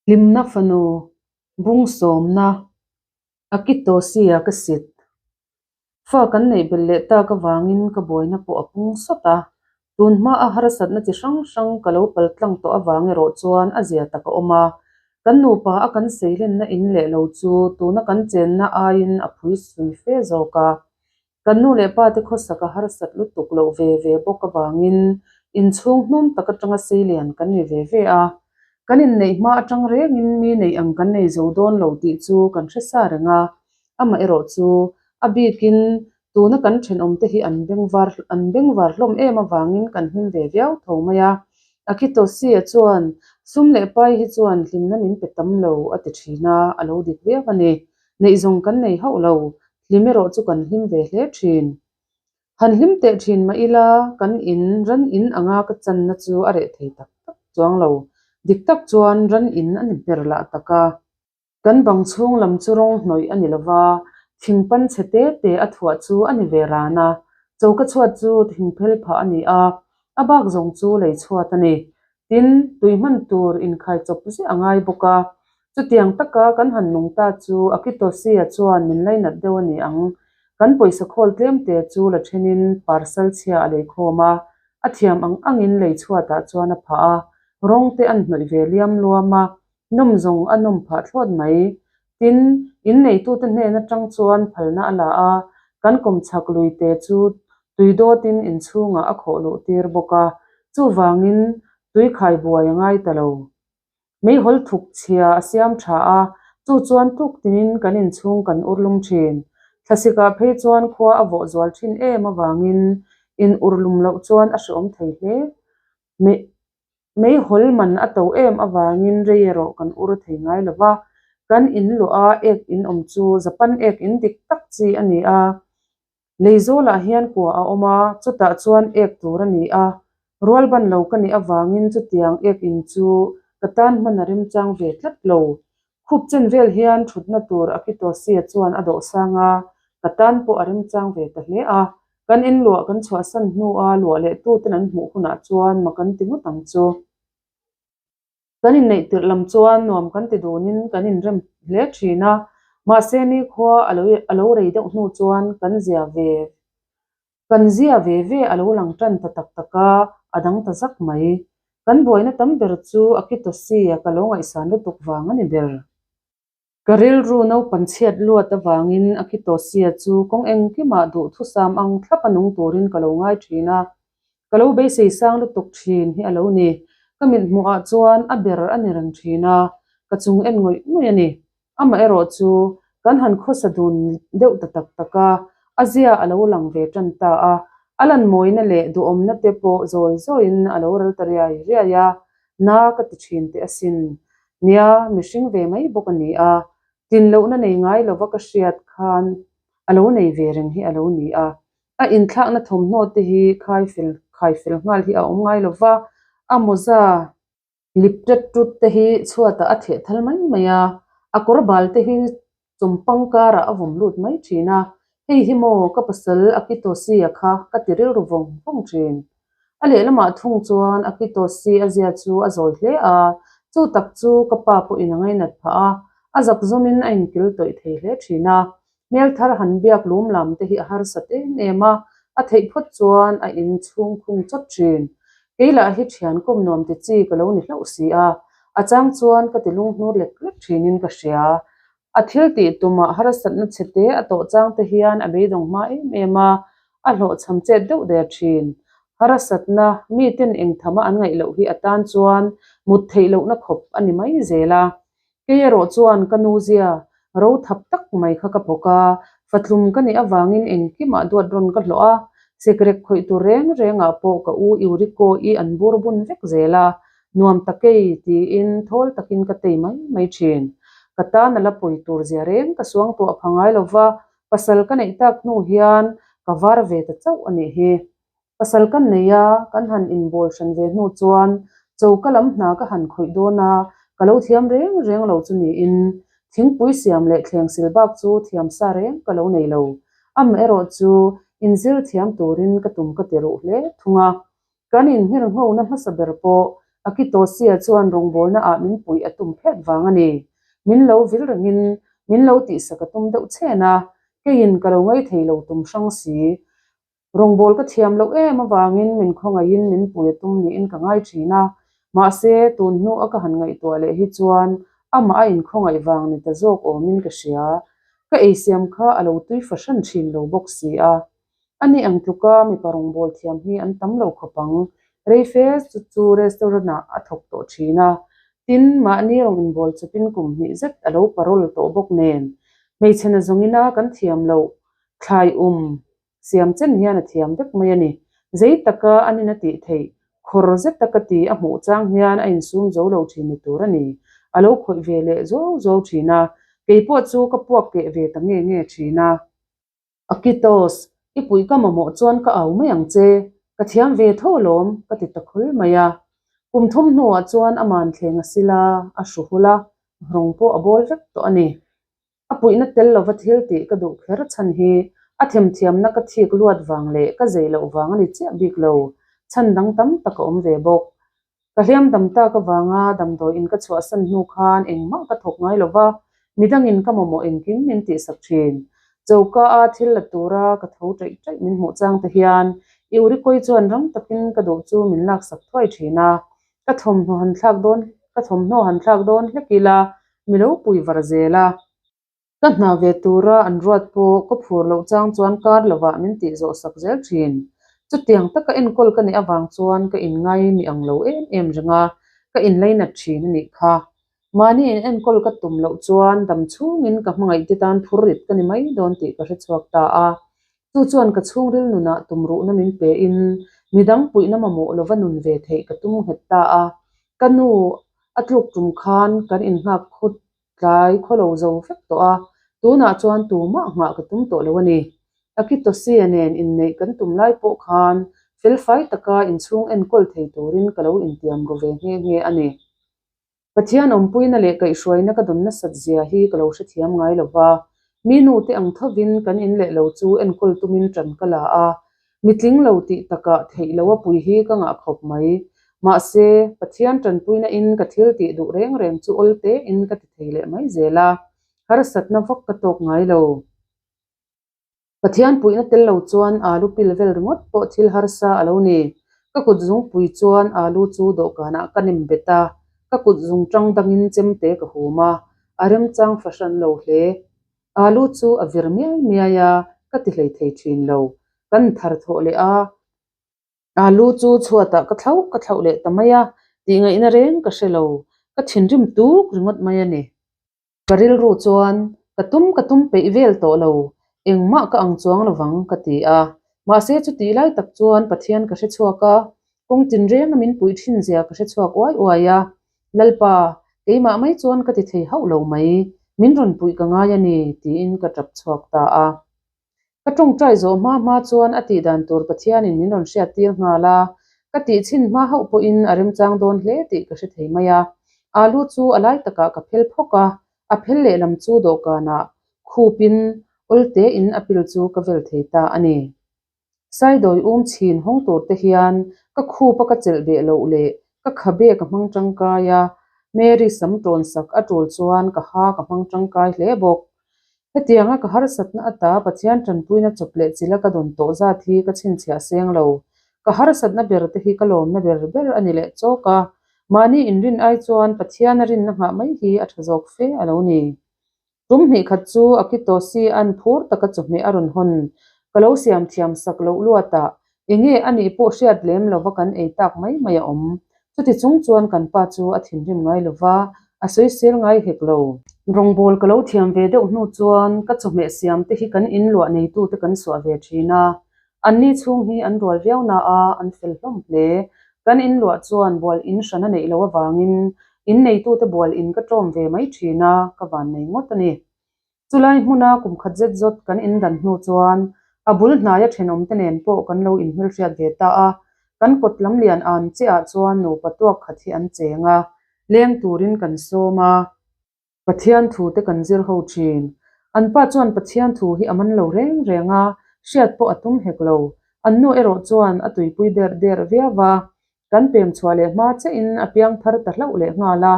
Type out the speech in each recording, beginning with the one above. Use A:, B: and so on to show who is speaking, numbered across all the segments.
A: Hlimna fanu bung sawmna a ki tawh si a ka sit. Fa kan neih belh leh tak avangin ka buaina pawh a pung sawt a, tun hma a harsatna chi hrang hrang ka lo pal tlang tawh avang erawh chuan a zia tak a awm a. Kan nupa a kan seilenna in leh lo chu tuna kan chenna aiin a phui sui fe zawk a. Kan nu leh pa te khawsak a harsat lutuk loh ve ve bawk avangin inchhung hnum tak atanga seilian kan ni ve ve a. Kan inneih hma atang rengin mi neih ang kan nei zo dawn lo tih chu kan hre sa reng a. Amaherawh chu a bikin tuna kan thenawmte hi an bengvar an bengvar hlawm em avangin kan hlim ve viau tho mai a. Akitosi-a chuan sum leh pai hi chuan hlimna min pe tam lo a ti thin a, a lo dik viau a ni. Neih zawng kan nei hauh lo, hlim erawh chu kan hlim ve hle thin. Han hlim teh thin mah ila, kan in ran in anga ka channa chu a reh thei tak tak chuang lo. Dik tak chuan ran in a ni hmer lah tak a. Kan bang chhung lam chu rawng hnawih a ni lo va, thing pan chhe te te a thuah chu a ni ve ran a. Choka chhuat chu thing phel phah a ni a, a bak zawng chu lei chhuat a ni. Tin, tui hman tur inkhai chawp ziah a ngai bawk a. Chutiang taka kan han nung ta chu Akitosi-a chuan min lainat deuh a ni ang. Kan pawisa khawl tlemte chu la thenin parcel chhia a lei khawm a, a thiam ang angin lei chhuatah chuan a phah a, rawng te an hnawih ve liam luam a, nawm zawng a nawm phah thlawt mai. Tin, in neitute hnen atang chuan phalna a la a, kan kawmchhak luite chu tui dawtin inchhungah a khawh luh tir bawk a, chuvangin tui khai buai a ngai ta lo. Meihawl thuk chhia a siam tha a, chu chuan tuk tinin kan inchhung kan ur lum thin. Thlasikah phei chuan khua a vawh zual thin em avangin in ur lum loh chuan a hreawm thei hle. Meihawl man a to em avangin rei erawh kan ur thei ngai lo va, kan in luah a ek in awm chu Japan ek in dik tak chi a ni a. Lei zawlah hian kua a awm a, chutah chuan ek tur a ni a. Rual ban lo ka nih avangin chutiang ek in chu ka tan hman a remchang ve tlat lo. Khup chen vel hian thutna tur Akitosia chuan a dawh sang a, ka tan pawh a remchang ve ta hle a. Kan in luah kan chhuahsan hnua luah leh tuten an hmuh hunah chuan mak an ti ngawt ang chu. Kan inneih tirh lam chuan nuam kan ti dunin kan inrem hle thin a, mahse nikhua a lo a lo rei deuh hnu chuan kan zia ve kan zia ve ve a lo lang tan ta tak tak a, a dang ta zak mai. Kan buaina tam ber chu Akitosi-a ka lo ngaihsan lutuk vang a ni ber. Ka rilru naupan chhiat luat avangin Akitosia chu kawng engkimah duhthusam ang thlap a nung turin ka lo ngai thin a, ka lo beisei sang lutuk thin hi a lo ni. Ka mithmuhah chuan a ber a ni reng thin a, ka chung en ngawih ngawih a ni. Amaherawh chu kan han khawsa dun deuh ta tak tak a, a zia a lo lang ve tan ta a, a lan mawina leh duhawmna te pawh zawi zawiin a lo ral ta riai riai a, na ka ti thin teh asin. Nia, mihring ve mai bawk a ni a, tin lohna nei ngai lova ka hriat khan a lo nei ve reng hi a lo ni a. A inthlakna thawmhnaw te hi khai fel khai fel nghal hi a awm ngai lova, a mawza lip tet tut te hi chhuatah a theh thal mai mai a, a kawr bal te hi Chawmpang karah a vawm lut mai thin a, hei hi maw ka pasal Akitosi-a kha ka ti rilru vawng vawng thin. A lehlamah thung chuan Akitosi a zia chu a zawi hle a, chu tak chu ka pa pawhin a ngainat phah a, a zak zawmin a inkil tawih thei hle thin a. Hmel thar han biak lum lam te hi a harsat em em a, a theih phawt chuan a in chhung khung chawt thin. Kei lah hi thian kawm nuam ti chi ka lo ni hlauh si a, a chang chuan ka ti lunghnur lek lek thinin ka hria. A thil tih tumah harsatna chhe te a tawh chang te hian a beidawng hma em em a, a hlawhchham chet deuh der thin. Harsatna, miten engthama an ngaih loh hi a tan chuan mut theih lohna khawp a ni mai zel a. Kei erawh chuan ka nu zia ro thap tak mai kha ka phawk a, fatlum ka nih avangin engkimah duat rawn ka hlawh a, sekrek khawih tur reng rengah pawh ka u Yuriko i an bur bun vek zel a, nuam takei tiin thawl takin ka tei mai mai thin. Ka tan a la pawi tur zia reng ka suangtuah pha ngai lova, pasal ka neih tak hnu hian ka var ve ta chauh a nih hi. Pasal kan nei a, kan han inbawl hran ve hnu chuan choka lam hna ka han khawih dawn a, ka lo thiam reng reng lo chu niin thingpui siam leh thleng sil bak chu thiam sa reng ka lo nei lo. Amaherawh chu inzir thiam turin ka tum ka ti ruh hle thung a. Kan inhmir nghona hmasa ber pawh Akitosia chuan rawngbawlna ah min puih a tum phet vang a ni. Min lo vil rengin min lo tihsak a tum deuh chhen a, keiin ka lo ngaithei lo tum hrang si. Rawngbâwl ka thiam loh em avangin min khawngaihin min pui a tum niin ka ngai ṭhin a, mahse, tun hnu a ka han ngaihtuah leh hi chuan amah a inkhawngaih vang ni ta zawk awmin ka hria. Ka eisiam kha a lo tui fahran ṭhin lo bawk si a. Ani ang tluka mipa rawngbâwl thiam hi an tam lo khawp ang. Reife chu chu restaurant ah a thawk tawh ṭhin a, tin, mahni rawng inbâwl chawpin kum hnih zet a lo parole tawh bawk nen, hmeichhe na zawngina kan thiam loh thlai um Siam chen hian a thiam vek mai a ni. Zei taka an in a tih theih, khawr zet taka ti a hmuh chang hian a insum zo lo thin ni tur a ni. A lo khawih ve leh zuau zuau thin a, kei pawh chu ka puak keh ve ta nge nge thin a. Akitos, i puih ka mamawh chuan ka au mai ang che, ka thiam ve tho alawm, ka ti ta khul mai a. Kum thum hnuah chuan a man thleng a sil a, a hru hul a, rawng pawh a bawl vek tawh a ni. A puihna tel lova thil tih ka duh kher chhan hi a themthiamna ka thik luat vang leh ka zei loh vang a ni chiah bik lo, chhan dang tam tak a awm ve bawk. Ka hliam dam tak avanga damdawiin ka chhuahsan hnu khan engmah ka thawk ngai lo va, midangin ka mamawh engkim min tihsak thin. Choka a thil la tura ka tho ṭaih ṭaih min hmuh chang te hian i Urikawi chuan ram takin ka duh chu min laksak thuai thin a, Ka thawmhnaw han thlak dawn ka thawmhnaw han thlak dawn hlek ila mi lo pui var zel a. Ka hna ve tura an ruat pawh ka phur loh chang chuan kar lovah min tih zawh sak zel thin. Chutiang taka enkawl ka nih avang chuan ka inngai mi ang lo em em reng a, ka inlainat thin a nih kha. Mahni in enkawl ka tum loh chuan dam chhungin ka hmangaih te tan phur rit ka ni mai dawn tih ka hrechhuak ta a. Chu chuan ka chhungril nunah tumruhna min pein midang puihna mamawh lova nun ve theih ka tum nghet ta a. Ka nu a tluk tum khan kan innghak khut tlai khawlo zo vek tawh a, tunah chuan tumah nghah ka tum tawh lo a ni. Akitosia nen inneih kan tum lai pawh khan felfai taka inchhung enkawl thei turin ka lo intiam ru ve nghe nghe a ni. Pathian awmpuina leh kaihhruaina ka dawn nasat zia hi ka lo hrethiam ngai lo va, mi nute ang thovin kan in leh lo chu enkawl tumin ṭan ka la a, mitling lo tih takah theih loh a pui hi ka ngah khawp mai. Mahse, Pathian ṭanpuina in ka thil tih duh reng reng chu awl tein ka ti thei leh mai zel a, harsatna vak ka tawk ngai lo. Pathian puihna tel lo chuan alu pil vel ringawt pawh thil harsa a lo ni. Ka kut zungpui chuan alu chu dawhkanah ka nem bet a, ka kut zung tang dangin chemte ka hum a, a remchang fahran lo hle. Alu chu a vir miai miai a, ka ti hlei thei thin lo. Kan thar thawh leh a. Alu chu chhuatah ka thlauh ka thlauh leh ta mai a, tihngaihna reng ka hre lo. Ka thinrim tuk ringawt mai a ni. Ka rilru chuan, Ka tum ka tum peih vel tawh lo, engmah ka ang chuang lovang, ka ti a. Mahse chutih lai tak chuan Pathian ka hre chhuak a, kawng tinrenga min puih thin zia ka hre chhuak uai uai a. Lalpa, keimah mai chuan ka ti thei hauh lo mai, min rawn puih ka ngai a ni, tiin ka tap chhuak ta a. Ka tawngtai zawh hma hma chuan a tih dan tur Pathianin min rawn hriat tir nghal a, ka tih chhin hma hauh pawhin a remchang dawn hle tih ka hre thei mai a. Alu chu a lai takah ka phel phawk a, a phel lehlam chu dawhkanah khupin awl tein a pil chu ka vel thei ta a ni. Saidawi um chhin hawng tur te hian ka khup a ka chelh beh loh leh ka khabe ka hmang tangkai a, Mary sam tawn sak a tul chuan ka ha ka hmang tangkai hle bawk. Hetianga ka harsatna ata Pathian tanpuina chawp leh chila ka dawn tawh zat hi ka chhinchhiah seng lo. Ka harsatna ber te hi ka lawmna ber ber a ni leh chawk a, mahni inrin ai chuan Pathiana rinna nghah mai hi a tha zawk fe a lo ni. Tum hnih khat chu Akitosi an phur taka chawhmeh a rawn hawn. Ka lo siam thiam sak loh luatah enge a nih pawh hriat lem lova kan ei tak mai mai a awm. Chuti chung chuan kan pa chu a thinrim ngai lova, a sawisel ngai hek lo. Rawngbawl ka lo thiam ve deuh hnu chuan ka chawhmeh siam te hi kan inluah neitute kan suah ve thin a. Anni chhung hi an rual viau na a, an fel hlawm hle. Kan inluah chuan bual in hran a neih loh avangin in neitute bual in ka ṭawm ve mai ṭhin a, ka van nei ngawt a ni. Chulai hmuna kum khat zet zawt kan indan hnu chuan a bul hnaia ṭhenawmte nen pawh kan lo inhmelhriat ve ta a, kan kawt lam lian an chiahah chuan nupa tuak khat hi an cheng a, leng turin kan sawm a. Pathian thu te kan zir ho thin. An pa chuan Pathian thu hi a man lo reng reng a, hriat pawh a tum hek lo. An nu erawh chuan a tuipui der der viau va. Kan pem chhuah leh hma chiahin a piang thar ta hlauh leh nghal a,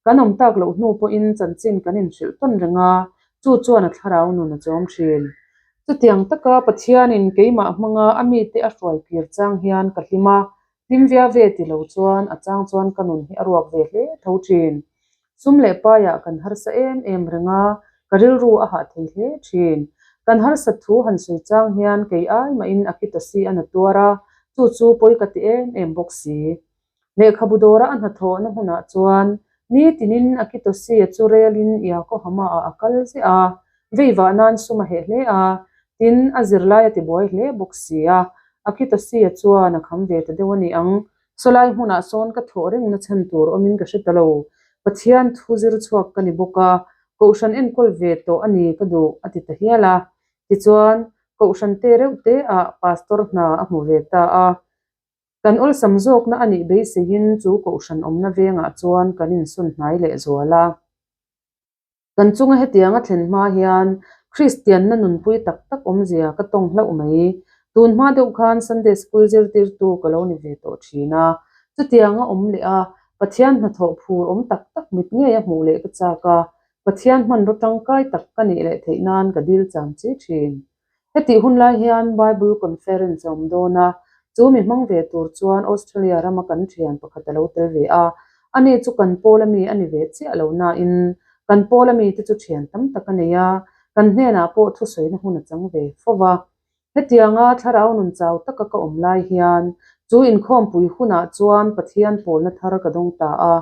A: kan awm tak loh hnu pawhin chanchin kan inhrilh tawn reng a, chu chuan a thlarau nun a chawm thin. Chutiang taka Pathianin keimah hmanga a mite a hruai kir chang hian ka hlim a, hlim via ve ti lo chuan a chang chuan ka nun hi a ruak ve hle tho thin. Sum leh paiah kan harsa em em reng a, ka rilru a hah thei hle thin. Kan harsat thu han sawi chang hian kei ai mahin a kitasi a na tuar a, chu chu pawi ka ti em em bawk si. Lehkhabu dawra a hnathawhna hmunah chuan nitinin a kitosia chu relin Yokohama-ah a kal ziah a, veivah nan sum a heh hle a, tin, a zirlai a tibuai hle bawk si a, a kitosia chuan a kham ve ta deuh a ni ang. Sawlai hmunah sawn ka thawh rengna chhan tur awmin ka hre ta lo. Pathian thu zir chhuak ka ni bawk a, Kohhran enkawl ve tawh a ni ka duh, a ti ta hial a. Tichuan, Kohhran te reuh te ah Pastor hna a hmu ve ta a. Kan awlsam zawkna a nih beiseiin chu Kohhran awmna vengah chuan kan insawn hnai leh zual a. Kan chunga hetiang a thlen hma hian Kristianna nunpui tak tak awmzia ka tawng hlauh mai. Tun hma deuh khan Sunday School zirtirtu ka lo ni ve tawh thin a. Chutiang a awm leh a, Pathian hnathawh phur awm tak tak mit ngei a hmuh leh ka chak a, Pathian hmanraw tangkai tak ka nih leh theih nan ka dil cham chi thin. Hetih hun lai hian Bible Conference a awm dawn a, chu mi hmang ve tur chuan Australia rama kan thian pakhat a lo tel ve a. Ani chu kan pawl ami a ni ve chiah lo nain kan pawl ami te chu thian tam tak a nei a, kan hnenah pawh thusawina hun a chang ve fo va. Hetianga thlarau nun chau taka ka awm lai hian chu inkhawmpui hunah chuan Pathian pawlna thar ka dawng ta a.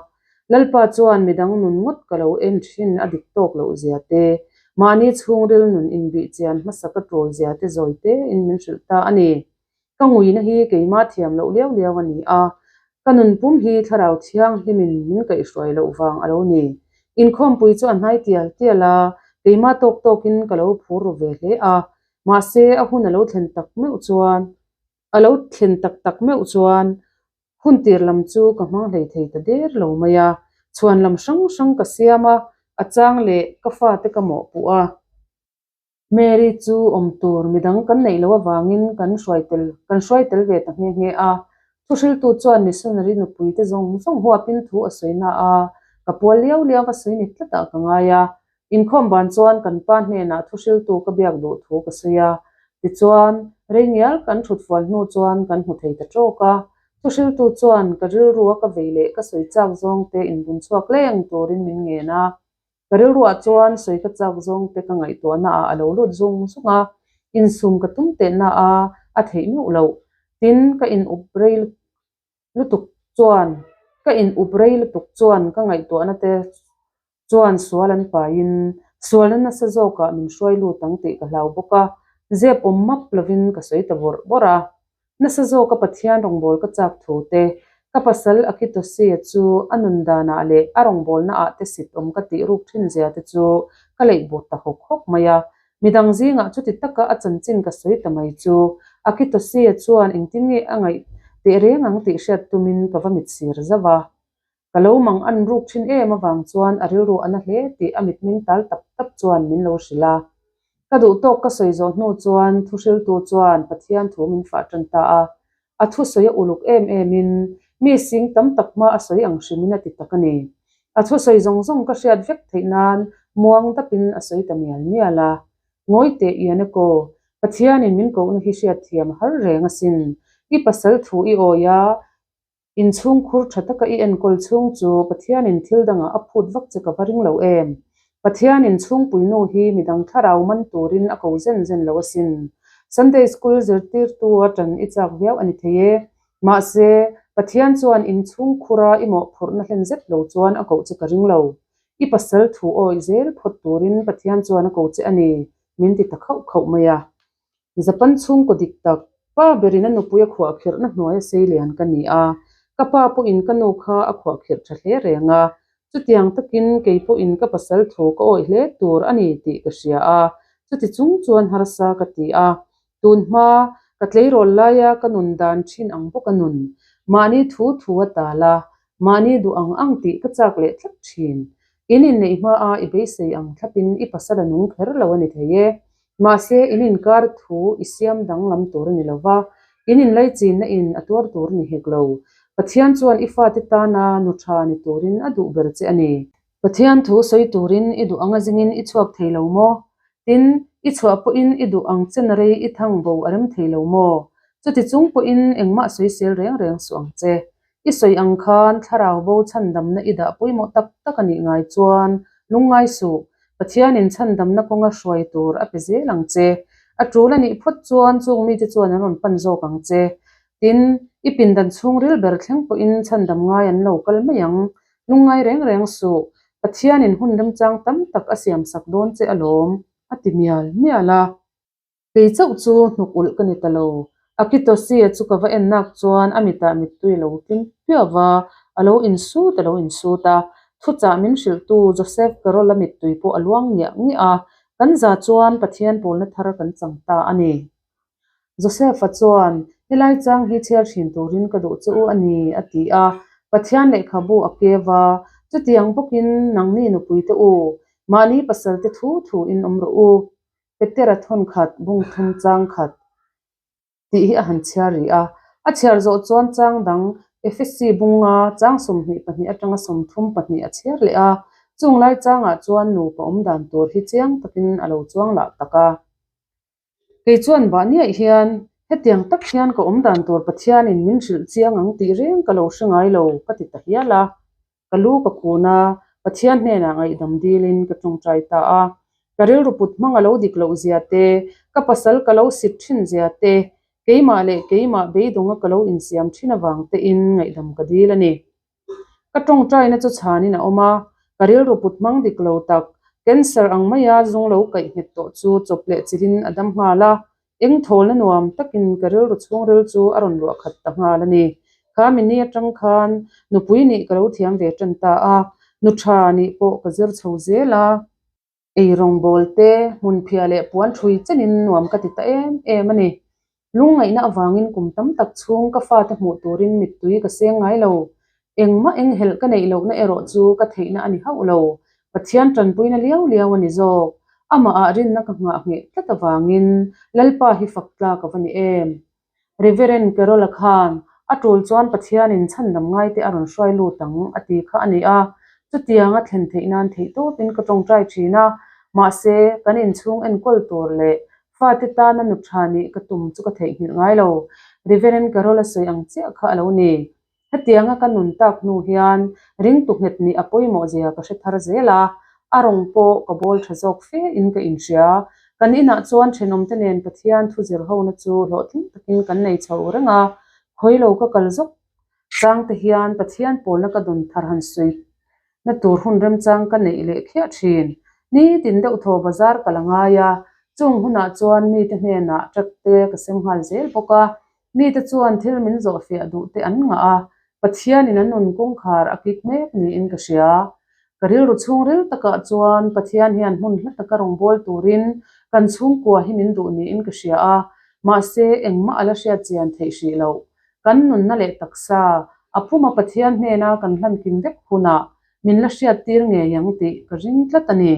A: Lalpa chuan midang nun ngawt ka lo en thin a dik tawk loh zia te, mahni chhungril nun inbih chian hmasa ka tul zia te zawi tein min hrilh ta a ni. Ka nguina hi keimah thiam loh liau liau a ni a, ka nun pum hi thlarau thianghlimin min kaihhruai loh vang a lo ni. Inkhawmpui chu a hnai tial tial a, keimah tawk tawkin ka lo phur ru ve hle a, mahse a hun a lo thlen tak meuh chuan a lo thlen tak tak meuh chuan Hun tir lam chu ka hmang hlei thei ta der lo mai a, chhuan lam hrang hrang ka siam a, a chang leh ka fate ka mawhpuh a. Mary chu awm tur midang kan neih loh avangin kan hruai tel kan hruai tel ve ta nghe nghe a. Thuhriltu chuan missionary nupui te zawng zawng huapin thu a sawi na a, ka pual liau liau a sawi ni tlatah ka ngai a. Inkhawm ban chuan kan pa hnenah thuhriltu ka biak duh thu ka sawi a, tichuan rei ngial kan thut fual hnu chuan kan hmu thei ta tawk a. Thuhriltu chuan ka rilrua ka vei leh ka sawi chak zawng te inbun chhuak leng turin min ngen a. Ka rilruah chuan sawi ka chak zawng te ka ngaihtuahna ah a lo lut zung zung a, insum ka tum tehna a a theih meuh loh. Tin, ka in up rei lutuk chuan ka in up rei lutuk chuan ka ngaihtuahna te chuan sual an paiin sualna nasa zawkah min hruai lut ang tih ka hlau bawk a, zep awm map lovin ka sawi ta bawrh bawrh a. Nasa zawka Pathian rawngbâwl ka châk thu te, ka pasal Akitosia chu a nun danah leh a rawngbâwlnaah te sit awm ka tih ruk thin zia te chu ka leih but ta hawk hawk mai a. Midang zingah chuti taka a chanchin ka sawi ta mai chu Akitosia chuan engtin nge a ngaih teh reng ang tih hriat tumin ka va mitsir zauh a. Ka lo mang an ruk thin em avang chuan a rilru a na hle tih a mitmeng tal tap tap chuan min lo hrilh a. Ka duh tawk ka sawi zawh hnu chuan thuhriltu chuan Pathian thu min fah tan ta a. A thusawi a uluk em emin mi sing tam tak hma a sawi ang hrimin a ti tak a ni. A thusawi zawng zawng ka hriat vek theih nan muang dapin a sawi ta mial mial a. Ngawi teh Ianeko, Pathianin min kohna hi hriatthiam a har reng asin. I pasal thu i awi a, Inchhungkhur tha taka i enkawl chhung chu Pathianin thil dangah a phut vak che ka va ring lo em? Pathianin chhungpuinu hi midang thlarau man turin a ko zen zen lo asin. Sunday School zirtirtu a tan i chak viau a ni thei e. Mahse, Pathian chuan inchhungkhura i mawhphurhna hlen zet lo chuan a koh che ka ring lo. I pasal thu awih zel phawt turin Pathian chuan a ko che a ni, min ti ta khauh khauh mai a. Japan chhungkaw dik tak, pa berin a nupui a khuahkhirhna hnuaia sei lian ka ni a, ka pa pawhin ka nu kha a khuahkhirh tha hle reng a, chutiang takin kei pawhin ka pasal thu ka awih hle tur a ni tih ka hria a, chuti chung chuan harsa ka ti a, tun hma ka tleirawl laia ka nun dan thin ang bawk a nun, mahni thu thu a tal a, mahni duh ang ang tih ka chak leh tlat thin. In inneih hmaa i beisei ang thlapin i pasal a nung kher lo a ni thei e. Mahse, in inkar thu i siam danglam tur a ni lo va, in inlaichinna in a tuar tur a ni hek lo. Pathian chuan i fate tana nu tha ni turin a duh ber che a ni. Pathian thu sawi turin i duh anga zingin i chhuak thei lo maw? Tin, i chhuah pawhin i duh ang chen rei i thang bo a rem thei lo maw? Chuti chung pawhin engmah sawisel reng reng suh ang che. I sawi ang khan thlarau bo chhandamna i dah pawimawh tak tak a nih ngai chuan lungngai suh. Pathianin chhandamna kawnga hruai tur a pe zel ang che. A tul a nih phawt chuan chung mite chuan an rawn pan zawk ang che. Tin, i pindan chhungril ber thleng pawhin chhandam ngai an lo kal mai ang. Lungngai reng reng suh, Pathianin hun remchang tam tak a siamsak dawn che alawm, a ti mial mial a. Kei chauh chu hnuk ulh ka ni ta lo. Akitosia chu ka va en nak chuan a mitah mittui a lo tling piau va, a lo insut a lo insut a. Thuchah min hrilhtu Joseph Carroll-a mittui pawh a luang ngiah ngiah a, kan za chuan Pathian pawlna thar kan chang ta a ni. Joseph-a chuan, Helai chang hi chhiar thin turin ka duh che u a ni, a ti a. Pathian lehkhabu a kev a, Chutiang bawkin nangni nupuite u, mahni pasalte thu thuin awm rawh u. Petera thawn khat, bung thum chang khat tih hi a han chhiar rih a. A chhiar zawh chuan chang dang Efesi bunga chang 22 atanga 32 a chhiar leh a. Chung lai changah chuan nupa awm dan tur hi chiang takin a lo chuang lah tak a. Kei chuan mahniah hian hetiang tak hian ka awm dan tur Pathianin min hrilh chiang ang tih reng ka lo hre ngai lo ka ti ta hial a. Ka lu ka kun a, Pathian hnenah ngaihdam dilin ka tawngtai ta a. Ka rilru put hmang a lo dik loh zia te, ka pasal ka lo sit thin zia te, keimah leh keimah beidawnga ka lo insiam thin avang tein ngaihdam ka dil a ni. Ka tawngtaina chu chhanin a awm a, ka rilru put hmang dik lo tak, cancer ang maia zung lo kaih nghet tawh chu chawp leh chilhin a dam nghal a, eng thawlna nuam takin ka rilru chhungril chu a rawn luah khat ta nghal a ni. Kha mini atang khan nupui nih ka lo thiam ve tan ta a, nu tha nih pawh ka zir chho zel a. Ei rawngbawl te, hmunphiah leh puan ṭhui chenin nuam ka ti ta em em a ni. Lungngaihna avangin kum tam tak chhung ka fate hmuh turin mittui ka seng ngai lo. Engmah enghelh ka neih lohna erawh chu ka theihna a ni hauh lo. Pathian ṭanpuina liau liau a ni zawk. Amahah rinna ka nghah ngheh tlat avangin Lalpa hi fak tlak a va ni em. Reverend Carol-a khan a tul chuan Pathianin chhandam ngaite a rawn hruai lut ang a ti kha a ni a, chutianga thlen theih nan theihtawpin ka tawngtai thin a, mahse kan inchhung enkawl tur leh fate tana nu tha nih ka tum chu ka theihnghilh ngai lo. Reverend Carol-a sawi ang chiah kha a lo ni. Hetianga ka nun tak hnu hian ringtu nghet nih a pawimawh zia ka hre thar zel a, a rawng pawh ka bawl tha zawk fe in ka inhria. Kan inah chuan thenawmte nen Pathian thu zir hona chu hlawhtling takin kan nei chho reng a, khawi lo ka kal zawk chang te hian Pathian pawlna ka dawn thar han sawi na tur hun remchang ka neih leh khiah thin. Nitin deuh thaw bazar ka la ngai a, chung hunah chuan mite hnenah track te ka sem nghal zel bawk a, Mite chuan thil min zawhfiah duh te an ngah a, Pathianin an nun kawngkhar a kik mek niin ka hria. Ka rilru chhungril takah chuan Pathian hian hmun hla taka rawngbâwl turin kan chhungkua hi min duh niin ka hria a, mahse engmah a la hriat chian theih hrih loh. Kan nunna leh taksa, a puma Pathian hnena kan hlan kim vek hunah min la hriattir ngei ang tih ka ring tlat a ni.